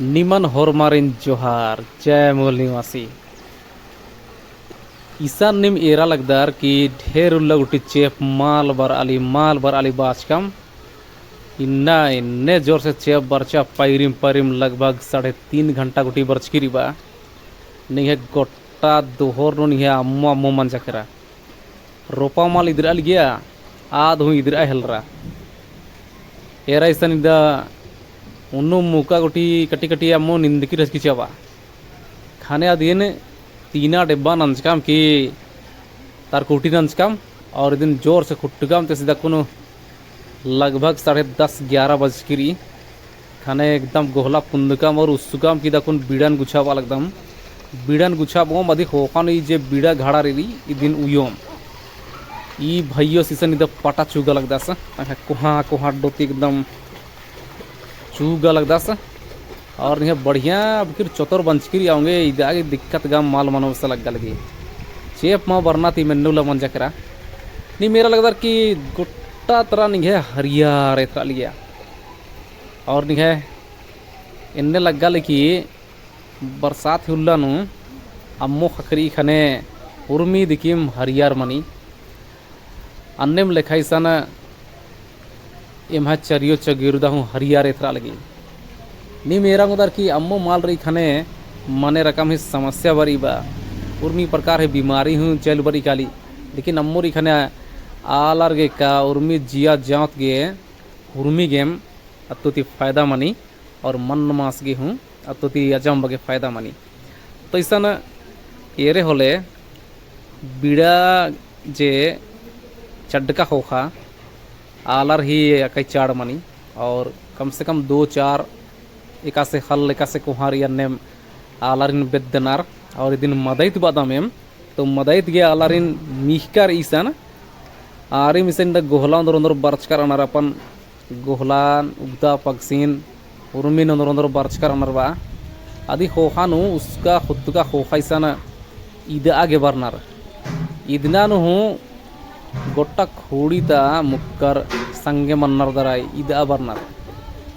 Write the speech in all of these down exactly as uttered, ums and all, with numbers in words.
निमन होरमारिन जोहार, जय मूल निवासी। इसन नीम एरा लगदर कि ढेर उल्ला गुट्ठी चेंप मल बरआली, मल बरआली बाचकम। इन्ना एन्ने जोर से चेंप बरचा, पैरिम पैरिम लगभग साढ़े तीन घंटा गुट्ठी बरचकी रई बा। निंग्है गोट्टा दोहर नू निंग्है अम्मो अम्मो मंजा केरा। रोपा मल इदरआ लगिया, आद हूँ इदरआ हेलरा। एरा इसन इदा उन्नु मुका गुट्ठी कटी कटी अम्मो निंदकी रहचकी चिआ बा। ख़ने अदिन तीना डेब्बा नंजकम कि तार कुटी नंजकम और इदिन जोर से खुट्टकम ते सीधा कुनु लगभग साढ़े दस ग्यारह बजकी रई। ख़ने एकदम गोहला पुंदकम और उसुकम कि दकुन बीड़न गुछाबआ लगदम। बीड़न गुछाबओम अदी ख़ोख़ा नू ई जे बीड़ा घड़ा रई इदिन उयोम। ई भइयो सीसन इदा पटा चुगा लगदस। तंग्है कोहाँ कोहाँ डोती एकदम चुगा लगदस। और निंग्है बढ़िया अबकिर चोतर बंचकी रई औंगे इदा गे दिक्कत गा मल मनो से लग्गा लगी। चेंप मा बरना ती मेन्नु ला मंजा केरा। नीम एरा लगदर कि गोट्टा तरा निंग्है हरियर एथरा लगिया। और निंग्है एन्ने लग्गा लगी बरसात ही उल्ला नू अम्मो ख़क्खरई ख़ने उर्मी दिकिम हरियर मनी। अन्नेम लेखा इसन एम्है चरियो चगिरुदा हूँ हरियर एथरा लगी। नीम एरा ओंगदर कि अम्मो मल रई ख़ने मने रकम ही समस्या बरई बा। उर्मी प्रकार ही बीमारी हूँ चल बरई काली। लेकिन अम्मो रई ख़ने आलर गे का उर्मी जिया जात गे उर्मी गेम अत्तो ती फायदा मनी और मन मास गे हूँ अत्तो ती अजम बग्गे फायदा मनी। तो इसन एरे होले बीड़ा जे चड्डका ख़ोख़ा आलर ही अकई चाड़ मनी और कम से कम दो चार एकासे ख़ल्ल एकासे कोहाँ रई अन्नेम आलारिन बेद्दनर और इदिन मदइत बअदम एम तो मदइत गे आलारिन मिख़कर इसन आरिम इसन द गोहला ओन्दर ओन्दर बरचकर अनर अपन गोहलान उगता पगसिन उर्मिन ओन्दर ओन्दर बरचकर अनर बा। अदी ख़ोख़ा नू उसका ख़ुत्तका ख़ोख़ा इसन इदआ गे बरनर। इदना नू हूँ गोट्टा ख़ोंड़ी ता मुक्कर संगे मन्नर दरा इदआ बरनर।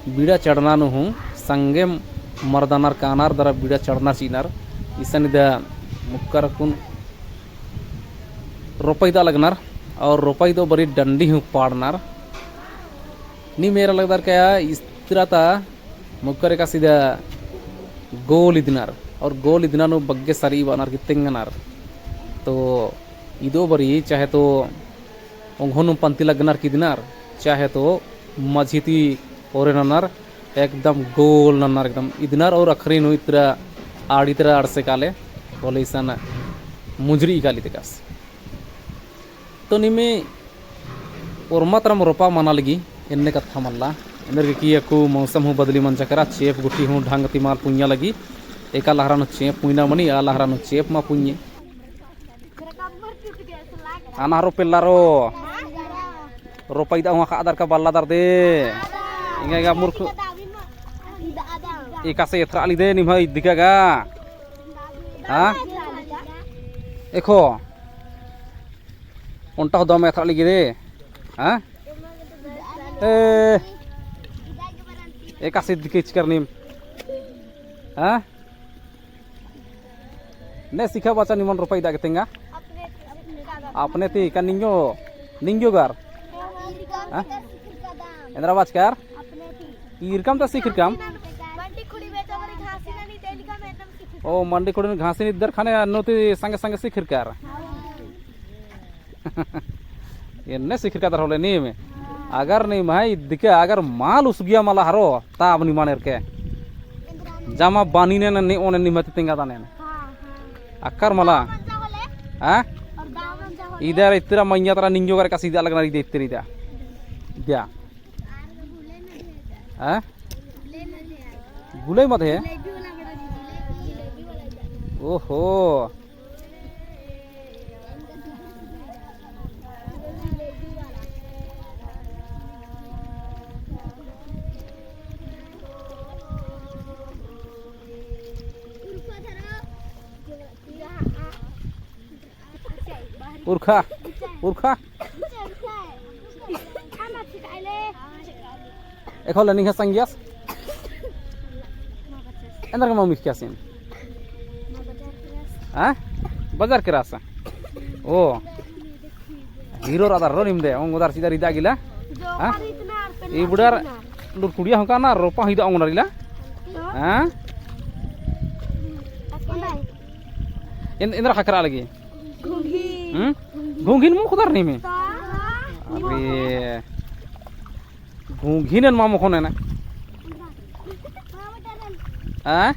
बीड़ा चढ़ना नू हूँ संगे मर्दानर कानर दरा बीड़ा चढ़ना चिअनर। इसन इदा मुक्कर कुन रोपा इदआ लगनर और रोपा इदओ बरी डंडी हूँ पाड़नर। नीम एरा लगदर का इस्तरा ता मुक्कर एकासे इदा गोल इदनर और गोल इदना नू बग्गे सरी बअनर की तेंगनर। तो इदओ बरी चाहे तो ओंघो नू पंती लगनर की इदनर, चाहे तो मझी ती ओरे ननर, एकदम गोल ननर एकदम इदनर और अखरी नू इतरा आड़ी तरा अड़से काले, होले इसन मुंजरी काली तेकस। तो निमे ओर्मा तरम रोपा मना लगी, एन्ने कत्था मल्ला। एन्देरगे कि अक्कु मौसम हूँ बदली मंजा केरा, चेंप गुट्ठी हूँ ढंग ती मल पुंजा लगी। एका लहरा नू चेंप पुंजना मनी, आ लहरा नू चेंप मा पुंजे। आना हरो पेल्ला रो। रोपा इदा हुआ खा दर का बल्ला दर दे। इंगा इंगा मूर्ख। एकासे एथरा ली दे निम्है इदिका गा। हाँ? एखो। ओन्टा हो दम एथरा लगी दे। हाँ? ए। एकासे इदिका इचकर नीम। हाँ? ने सिखा बाचा निमन रोपा इदा गे तेंगा। अपने ती का निंग्यो, निंग्यो गर। हाँ? एन्दरा बाचकर? ईरकम ता सिखरकम। ओ मंडी खुड़ी नू घासी नू इद्दर ख़ने अन्नु ती संगे संगे सिखरकर। एन्ने सिखरका दर होले नीम। अगर निम्है इदिका अगर मल उसगिया मला हरो, तब निमन एरके। जमा बानी ने ने ओने निम्है ती तेंगा ताने। अक्कर मला। हाँ? इदर इतरा मइय्याँ तरा निंग्यो करे का सीधा लगना इदे इतरी दा। द्या। हाँ? गुलई मत है? ओहो। उरखा, उरखा। एखो ले निंग्है संगियस। एन्दर गे मम्मी किया सीन? हाँ? बाजार केरा सा। ओ। हीरो रादा रो निम्दे, ओंग उदार सीधा रिदा गिला। हाँ? ई बुड़ार लूर कुड़िया होका ना, रोपा हिदा ओंग उदार गिला। हाँ? एन, एन्दर ख़क्खरा लगी। घुंघी। हम्म? घुंघीन मुख दर नहीं में। अरे। घुंघीन एन मामो ख़ोने ना। हाँ?